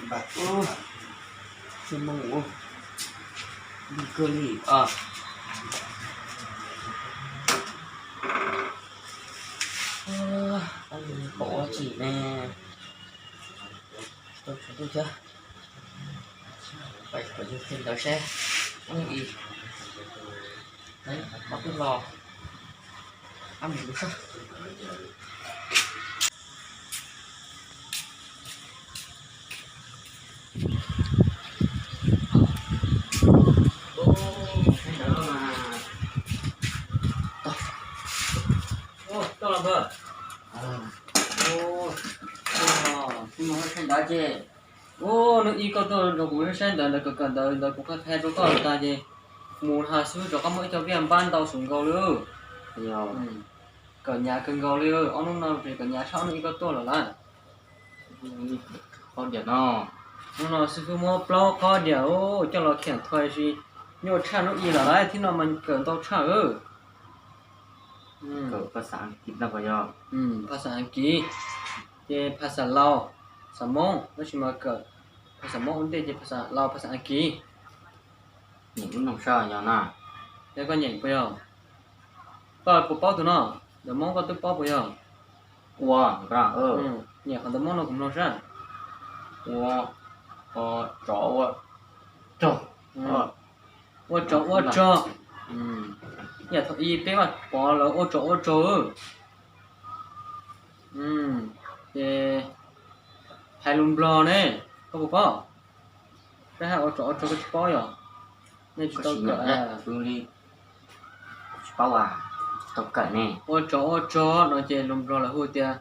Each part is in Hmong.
Ub, tsis mus lig kawg li os. Kaum ua tsim ne, tau tshuav tuj thiab. Pais kom yus kheej ntawd seb, ib, pab twb los, ab mus sab. Tuaj los npawg. Mus saib ntawd ces, ub, hnub ib koj tuaj nrog kuv saib ntawd, ntawd kawm kawm ntawd, ntawd kuv qhia qhia rau koj tag ces mus hais xwb, rov qab muaj ib co viaj npab ntau xus nkaus li. Kawm nyav kawg nkaus li, ob hnub no ces kawm nyav tshaj hnub ib koj tuaj lawm lawm. Hnub no xib fwb muab plaub qhob diam coj los khiam thuam si, nyuaj tshaj hnub ib lawm lawm, thib no mas kawm ntau tshaj. Phas xas Askiv, ces phas xas Laus, xas Moob, tab sis mas kawm phas xas Moob ua ntej ces phas xas Laus, phas xas Askiv. Yog koj nyeem puas yog? Koj puas paub tus no? Ntawv Moob koj twb paub puas yog? Ua, nyeem qhov ntawv Moob no kuv mloog saib. Ua, tsov ua, tsog. Ua tsov ua tsog. Yam thaum ub peb vaj pov lawv ua tsov ua tsog. Ces hais lus Nplog ne, koj puas paub? Peb hais ua tsov ua tsog koj tsis paub yog? Nej tsis tau kawm. Tsis paub, tsis tau kawm ne. Ua tsov ua tsog no ces lus Nplog lawv hu tias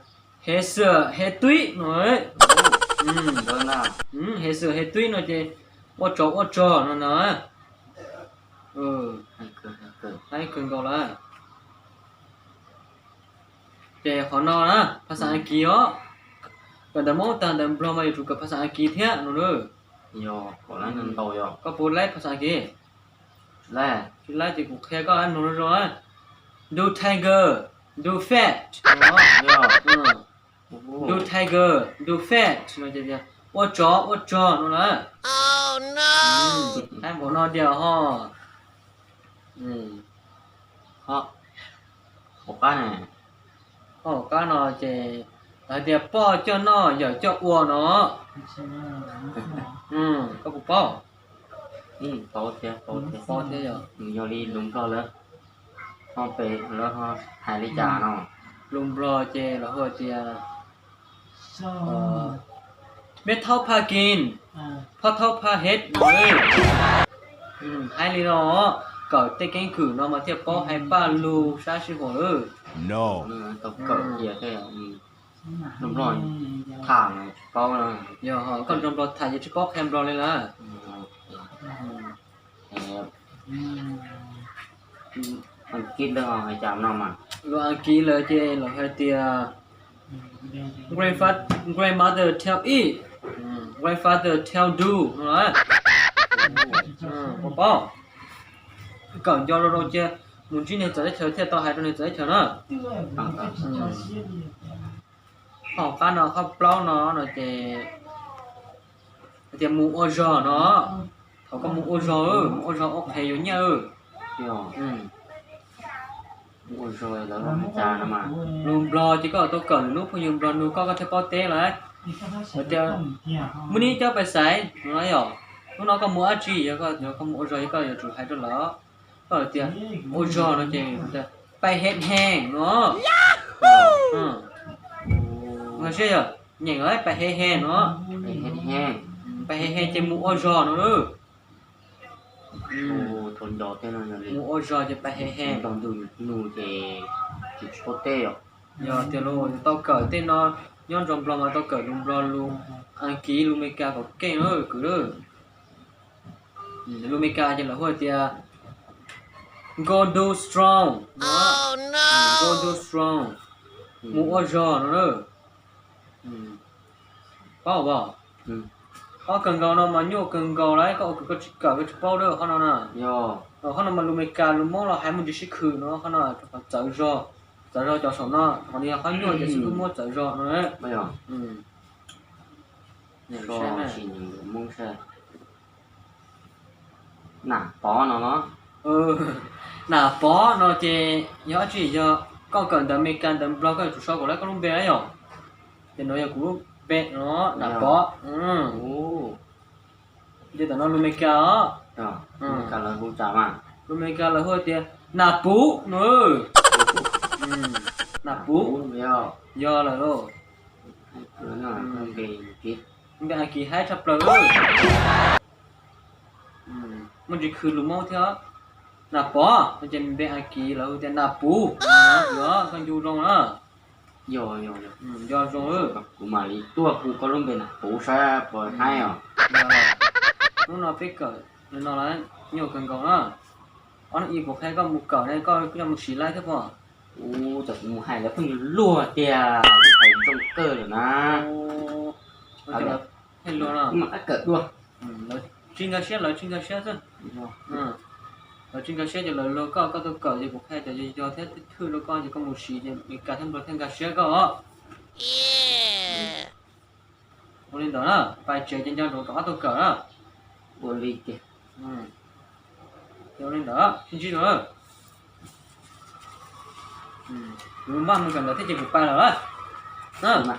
hev xwm hev twib no. Hev xwm hev twib no ces ua tsov ua tsog no na. Hais kawg nkaus lawm. Ces qhov no na, phas xas Askiv os. Kawm ntawv Moob tag ntawv Nplog mas yuav tsum kawm phas xas Askiv thiab no na. Koj puas laib phas xas Askiv? Tsis laib ces kuv qhia koj mloog zoo zoo. Do tiger, do fat. Do tiger, do fat no ces ua tsov ua tsog no na. Hais npaum no tiag ho. Hauv qab ne, hauv qab no ces hais tias poj coj noj yawm coj ua no. Koj puas paub? Paub thiab, paub thiab, paub thiab yog. Yog li lus Nplog lawv ho pem lawv ho hais li cas no? Lus Nplog ces lawv hu tias meb thaub pha kis, phoj thaub pha hev. Hais li no, kawm tej keeb kwm no mas thiaj paub hais paj lug sab sij huam lawm. Tau kawm kiag thiab, lus Nplog tham tsis paub. Yog ho koj nrog Nplog tham ces tsis paub qhia Nplog li lawm. Lus Askiv lawv ces lawv hais tias grandmother tell it, grandfather tell do no. Puas paub? Kawm nco rau rau cia, mus ntsib niag txawv teb chaws thiaj tau hais rau niag txawv teb chaws na. Qhov qab no qhov plaub no no ces hais tias mus ua zog no. Thaum koj mus ua zog, mus ua zog ua qhev yuav nyiaj. Lus Nplog ces koj tau kawm lwm lub phooj ywg Nplog nug koj, koj thiaj paub teb lawm. Hais tias mus ni cov pais xaiv no yom, hnub no koj mus dab tsi, yog koj mus ua zog yog koj yuav tsum hais rau lawv. Koj hais tias ua zog no ces pais hev hev no. Siab yog nyeem pais hev hev no. Pais hev hev ces mus ua zog no. Mus ua zog ces pais hev hev. Yog tias lus tau kawm tej no nyob nrog Nplog mas tau kawm lus Nplog, lus Askiv, lus Meskas kom keej na kwv. Lus Meskas ces lawv hu tias go do strong, go do strong, mus ua zog no na. Paub os? Qhov kawg nkaus no mas nyuaj kawg nkaus lawm, koj ua kwv koj tsis kawm koj tsis paub lawm qhov no na. Qhov no mas lus Meskas lus Hmoob los hais muaj ntsis sib khwm no, qhov no rau qhov txawv zog, txawv zog cov saum no, qhov no yog qhov nyuaj ces xib fwb muab txawv zog no. Saib na. Sim nws Hmoob saib. Nam Pov no los? Nam Pov no ces yog dab tsi? Yog koj kawm ntawv Amelikas ntawv Nplog koj yuav tsum sau kom lawv koj lub npe na yom. Ces no yog kuv lub npe no, Nam Pov. Ces tam no lus Amelikas os. Lus Amelikas lawv hu tias Nam Puv no. Nam Puv. Yog lawm lauj. Npe Askiv haib tshaj plaws. Muaj ntsis khwv lus Hmoob thiab. Nam Pov no ces npe Askiv lawv hu tias Nam Puv. Yog koj ncu zoo na. Yog zoo. Kuv mam li tuaj hu koj lub npe Nam Puv saib puas haib os. Hnub no peb kawm no lawm, nyuaj kawg nkaus na. Ob hnub ib kuv qhia koj mus kawm ne, koj coj mus siv laib thiab pob? Ua cas kuv mus hais lawv pheej luag tiag, hais zoo kawg lawm na. Luag no mas qab kawm dua. Lawv tsis nkag siab, lawv tsis nkag siab xwb. Lawv tsis nkag siab ces lawv luag koj, koj tuaj kawm ces kuv qhia cov yog yog thiab thwj rau koj ces koj mus siv ces Amelikas thiab Nplog thiaj nkag siab koj os. Ua li ntawd na, pais tsev ces nco ntsoov rov qab tuaj kawm na. Ua li tiag. Ua li ntawd, sib ntsib dua. Kuv npaj mus kawm ntawv thiab ces kuv pais lawm na.